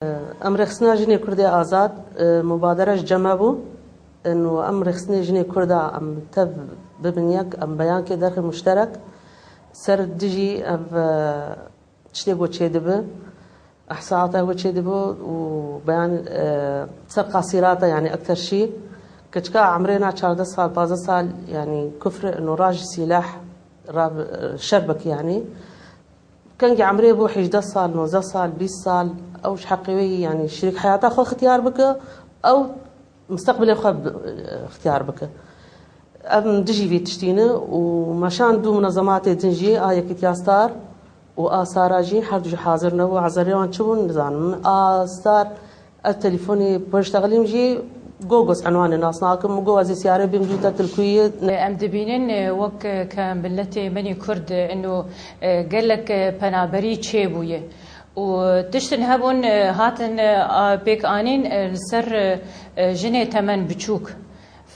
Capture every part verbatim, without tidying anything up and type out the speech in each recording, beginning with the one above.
Em rêxistina jinê Kurdê azad, e, mubadere ji cem me bû. Û em rêxistinê jinê Kurda em tev bibin yek, em beyankê derxin muşterek. Ser dijî ev, e, tiştê ku çêdibe, ihsaata ku çêdibe û beyan, e, ser qasîrata, yanî ekter şî. Keçika emrê na çardeh sal, pazdeh sal, yanî kufr, û ra ji sîleh, ra, e, şer bike, yanî. Kengî emrê bû hejdeh sal, nozdeh sal, bîst sal, ew ji heqê wê yî, yanî şirîk heyata xwe ixtiyar bike, ew misteqbilê xwe bi-, ixtiyar bike. Em dijî vê tiştî ne û meşan du munezematê din jî, a Yekîtiya Star û a Sara jî, her du jî hazir nebû. Ezerê wan çi bûn, nizanim. A Star, ez telîfonê Poştexlîm jî go gos enwanê nas nakim, go ez ê siyarê bêm cû te tilkuyê. Em dibînin, e, wek, e, ke miletê me nî Kurd, e, ino, e, gelek, e, penaberî çêbûye. Û tiştin hebûn, e, hatin, e, a, pêk anîn, e, li ser, e, e, jinê temen biçûk.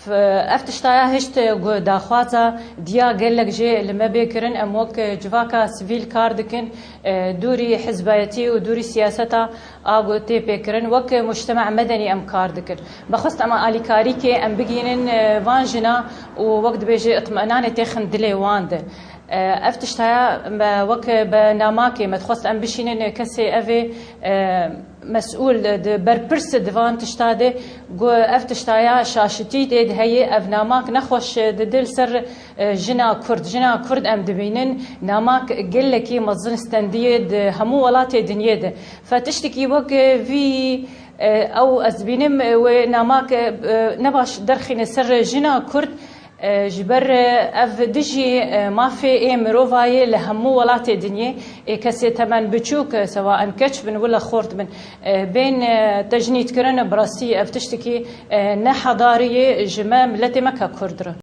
F-, ev tiştaya hişt, e, gu-, daxwaza diya gelek jê li me bê kirin, em wek, e, civaka sivîl kar dikin, e, dûrî hizbayetî û dûrî siyaseta a ku tê pêkirin, wek mujtema medenî em kar dikin. Me xwest em alîkarîkê em bigînin, e, van jina û wek dibêje itminanê têxin dilê wan de. E, ev tiştaya me wek bi namakê me dixwest em bişînin, e, kesê ev ê, e, mesûl, e, di berpirs di van tişta de, ku ev tiştaya şaşitî tê de heye, ev namak nexweş, e, dide li ser, e, jina Kurd. Jina Kurd em dibînin, namak gelekî mezin stendiyê di hemû welatê dinyê de. Fe tiştekî wek, e, vî, e, ew ez dibînim, e, wê namak, e, e, nebaş derxîne ser jina Kurd, e, ji ber, e, ev dijî, e, mafê ê mirovayê li hemû welatê dinyê, ê kesê temen biçûk, e, sewa em keç bin wila xort bin, e, bên, e, tecnîdkirin, bi rastî ev tiştekî, e, nehedarî ye ji me, miletê me ke Kurd re.